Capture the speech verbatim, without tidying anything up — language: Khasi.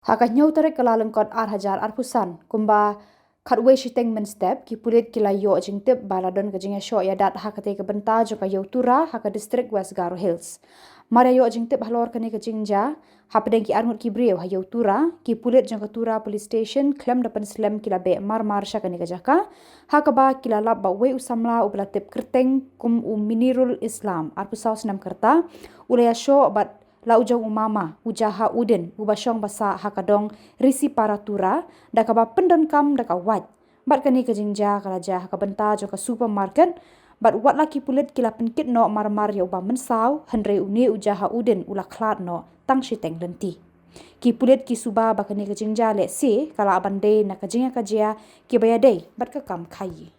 Ha ka hynñiew tarik Kyllalyngkot ar hajar arphew san, kumba khatwei shiteng mynstep, ki pulit ki la ïoh jingtip ba la don ka jingïashoh ïadat ha katei ka bynta jong ka Ïew Tura ha ka distrik West Garo Hills. Mar ïa ïoh jingtip halor kane ka jingjia, hapdeng ki arngut ki briew ha Ïew Tura, ki pulit jong ka Tura Police Station khlem da pynslem ki la beh marmar sha kane ka jaka, ha kaba ki la lap ba uwei u samla uba la tip kyrteng kum u Minirul Islam, arphew saw snem ka rta, u la ïashoh bad la u jong u mama, u Jaha Uddin, uba shong basa ha ka dong Risipara Tura, da kaba pyndonkam da ka wait. Bad kane ka jingjia ka la jia ha ka bynta jong ka supermarket, bad wat la ki pulit ki la pynkit noh marmar ïa uba mynsaw, hynrei une u Jaha Uddin u la khlad noh tang shiteng lynti. Ki pulit ki suba ba kane ka jingjia lehse ka lah ban dei na ka jingïakajia kiba ïadei bad ka kam khaïi.